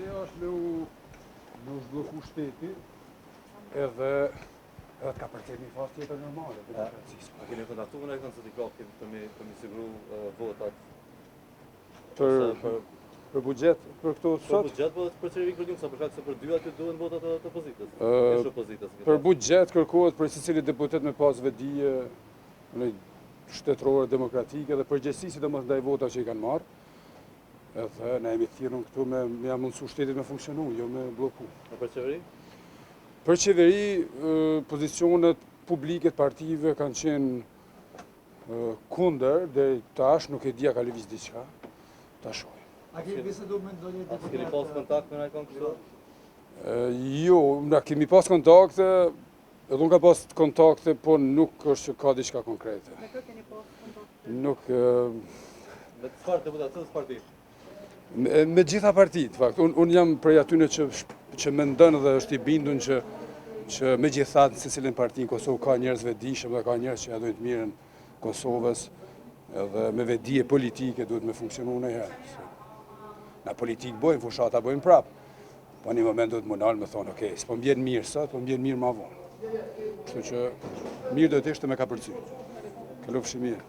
Ideja është me u me u zhblloku shteti edhe edhe të kapërcejmë një fazë tjetër normale të demokracisë. A keni kontaktuar me ndonjë zoti për me për me siguru votat? Për për për buxhet, për këto sot? Për buxhet, po për qeveri kërkim, sa për shkak se për dy aty duhen votat e opozitës. Është opozitës. Për buxhet kërkohet për secili deputet me pas vetëdije në shtetërore demokratike dhe përgjegjësi sidomos ndaj votave që i kanë marrë. Edhe na jemi thirrur këtu me me ja mundësu shtetit me funksionu, jo me blloku. E për qeveri? Për qeveri, pozicionet publike të partive kanë qenë kundër, deri tash nuk e di a ka lëviz diçka, ta shohim. A keni bisedu me ndonjë deputet? A keni pas kontakt me ndonjë kështu? Jo, na kemi pas kontakte, edhe unë kam pas kontakte, po nuk është që ka diçka konkrete. Me kë keni pas kontakte? Nuk... Me çfarë deputet, cilës parti? Me, me gjitha partitë, në fakt. Unë un jam prej atyne që, që mendon dhe është i bindun që, që megjithatë në secilën parti në Kosovë ka njerëz vetëdijshëm dhe ka njerëz që ja dojnë të mirën Kosovës edhe me vetëdije politike duhet me funksionu njëherë. Na politikë bojmë, fushata bojmë prapë. Po një moment duhet m'u nalë me thonë, okej, s'po m'vjen mirë sot, po m'vjen mirë ma vonë. Kështu që mirë do të ishte me kapërcy. Kalofshi mirë.